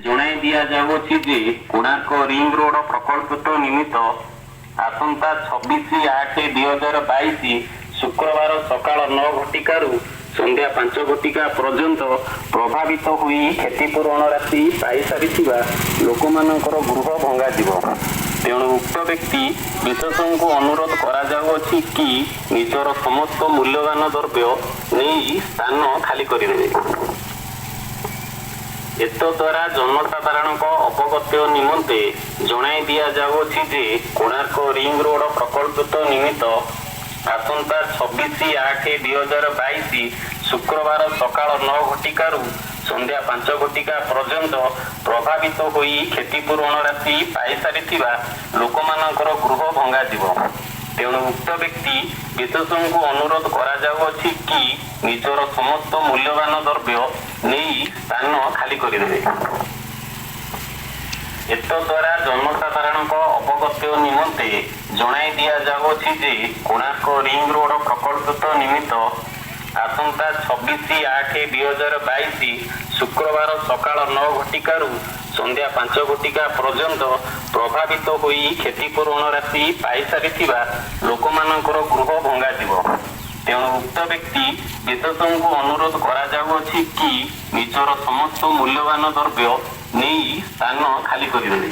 ଜଣାଇ ଦିଆଯାଉଅଛି ଯେ Konark ring road ପ୍ରକଳ୍ପ ନିମିତ୍ତ ଆସନ୍ତା 26/8/2022 ଶୁକ୍ରବାର ସକାଳ 9 ଘଟିକାରୁ ସନ୍ଧ୍ୟା 5 ଘଟିକା ପର୍ଯ୍ୟନ୍ତ ପ୍ରଭାବିତ ହୋଇ କ୍ଷତିପୂରଣ ରାଶି ପାଇସାରିଥିବା ଲୋକମାନଙ୍କର ଗୃହ ଭଙ୍ଗାଯିବ। ତେଣୁ ଉକ୍ତ ବ୍ୟକ୍ତି ବିଶେଷଙ୍କୁ ଅନୁରୋଧ କରାଯାଉଅଛି କି ନିଜର ସମସ୍ତ ମୂଲ୍ୟବାନ ଦ୍ରବ୍ୟ ନେଇ ସ୍ଥାନ ଖାଲି କରିଦେବେ। ଏତଦ୍ୱାରା ଜନସାଧାରଣଙ୍କ ଅବଗତ ନିମନ୍ତେ ଜଣାଇ ଦିଆଯାଉଅଛି ଯେ କୋଣାର୍କ ରିଙ୍ଗ ରୋଡ ପ୍ରକଳ୍ପ ନିମିତ୍ତ ଆସନ୍ତା 26/8/2022 ଶୁକ୍ରବାର ସକାଳ 9 ଘଟିକାରୁ ସନ୍ଧ୍ୟା 5 ଘଟିକା ପର୍ଯ୍ୟନ୍ତ ପ୍ରଭାବିତ ହୋଇ କ୍ଷତିପୂରଣ ରାଶି ପାଇସାରିଥିବା ଲୋକମାନଙ୍କର ଗୃହ ଭଙ୍ଗାଯିବ। ତେଣୁ ଉକ୍ତ ବ୍ୟକ୍ତି ବିଶେଷଙ୍କୁ ଅନୁରୋଧ କରାଯାଉଅଛି କି ନିଜର ସମସ୍ତ ମୂଲ୍ୟବାନ ଦ୍ରବ୍ୟ ନେଇ ସ୍ଥାନ ଖାଲି କରିଦେବେ। ଏତଦ୍ୱାରା ଜନସାଧାରଣଙ୍କ ଅବଗତ ନିମନ୍ତେ ଜଣାଇ ଦିଆଯାଉଅଛି ଯେ କୋଣାର୍କ ରିଙ୍ଗ ରୋଡ ପ୍ରକଳ୍ପ ନିମିତ୍ତ ଆସନ୍ତା 26/8/2022 ଶୁକ୍ରବାର ସକାଳ 9 ଘଟିକାରୁ ସନ୍ଧ୍ୟା 5 ଘଟିକା ପର୍ଯ୍ୟନ୍ତ ପ୍ରଭାବିତ ହୋଇ କ୍ଷତିପୂରଣ ରାଶି ପାଇସାରିଥିବା ଲୋକମାନଙ୍କର ଗୃହ ଭଙ୍ଗାଯିବ। ତେଣୁ ଉକ୍ତ ବ୍ୟକ୍ତି ବିଶେଷଙ୍କୁ ଅନୁରୋଧ କରାଯାଉଅଛି କି ନିଜର ସମସ୍ତ ମୂଲ୍ୟବାନ ଦ୍ରବ୍ୟ ନେଇ ସ୍ଥାନ ଖାଲି କରିଦେବେ।